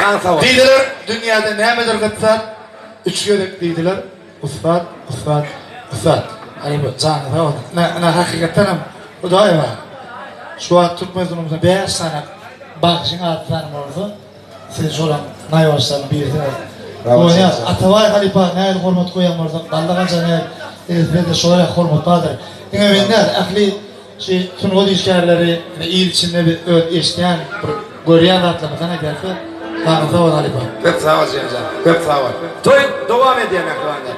Janyň sag bolsun. Diýdiler, dünýäde nämedir gyt zat? Üç gezek diýdiler, ussat, ussat, ussat. Halypa, janyň sag bolsun. Ine, ine hakykatdan hem Hudaý bar. Şu wagt Türkmenistanymyzda bäş sany bagşyň ady sany bolsa, siz şolaň naýbaşylarynyň birisiňiz. Guwanýas. Atabaý halypa nähili hormat goýýan bolsak, Bally Hajy nähili, sizde-de şolar ýaly hormat bardyr. Diňe men däl, ähli Şu sungat işgärleri ine il içinde biz öz eşidýän bir görýän zatlarymyzdan aýdýarys. Janyň sag bol halypa. Köp sag bol Jemjan. Köp sag bol. Toý dowam edýär mähribanlar.